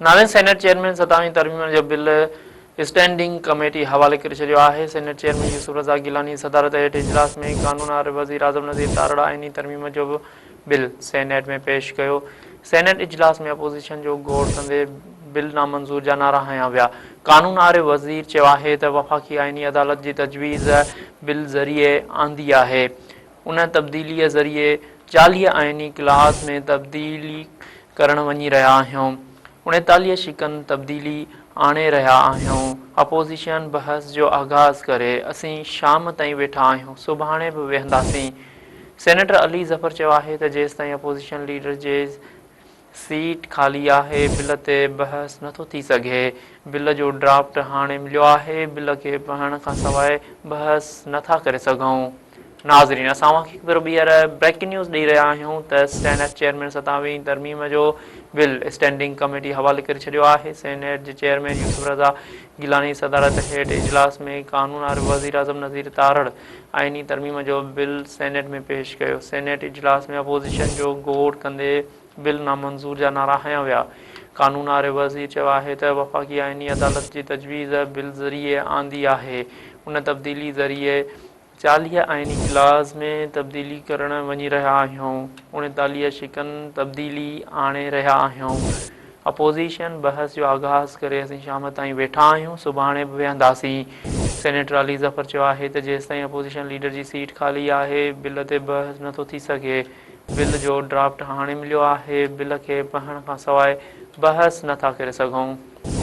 ناظرين senate chairman ستاويهين ترميم جو بل اسٽينڊنگ ڪميٽي حوالي ڪري ڇڏيو آهي. سينيٽ چيئرمين يوسف رضا گيلاني صدارت هيٺ اجلاس ۾ قانون واري وزير اعظم نذير تارڙ آئيني ترميم جو بل سينيٽ ۾ پيش ڪيو. سينيٽ اجلاس ۾ اپوزيشن جو گوڙ ڪندي بل نامنظور جا نعرا هنيا ويا. قانون واري وزير چيو آهي ته وفاقي آئيني عدالت جي تجويز بل ذريعي آندي آهي. ان تبديليء ذريعي 40 آئيني ڪلاس ۾ تبديلي ڪرڻ وڃي رهيا آهيون. 39 شقن تبديلي آڻي رهيا آهيون. اپوزيشن بحث جو آغاز ڪري. اسين شام تائين ويٺا آهيون، سڀاڻي به ويهنداسين. سينيٽر علي ظفر چيو آهي ته جيستائين اپوزيشن ليڊر جي سيٽ خالي آهي، بل تي بحث نٿو ٿي سگهي، بل جو ڊرافٽ هاڻي مليو آهي، بل کي پڙهڻ کانسواء بحث نٿا ڪري سگهون. ناظرين اسان اوهان کي هڪ ڀيرو ٻيهر بريڪنگ نيوز ڏئي رهيا آهيون ته سينيٽ چيئرمين ستاويهين ترميم جو بل اسٽينڊنگ ڪميٽي حوالي ڪري ڇڏيو آهي، سينيٽ جي چيئرمين يوسف رضا گيلاني صدارت هيٺ اجلاس ۾ قانون واري وزيراعظم نذير تارڙ آئيني ترميم جو بل سينيٽ ۾ پيش ڪيو، سينيٽ اجلاس ۾ اپوزيشن جو گوڙ ڪندي بل نامنظور جا نعرا هنيا ويا. قانون واري وزير چيو آهي ته وفاقي آئيني عدالت جي تجويز بل ذريعي آندي آهي، ان تبديلي ذريعي 40 آئيني ڪلاز ۾ تبديلي ڪرڻ وڃي رهيا آهيون، 39 شقن تبديلي آڻي رهيا آهيون، اپوزيشن بحث جو آغاز ڪري اسين شام تائين ويٺا آهيون، سڀاڻي به ويهنداسين. سينيٽر علي ظفر چيو آهي ته جيستائين اپوزيشن ليڊر جي سيٽ خالي آهي، بل تي بحث نٿو ٿي سگهي، بل جو ڊرافٽ هاڻي مليو آهي، بل کي پڙهڻ کانسواء بحث نٿا ڪري سگهون.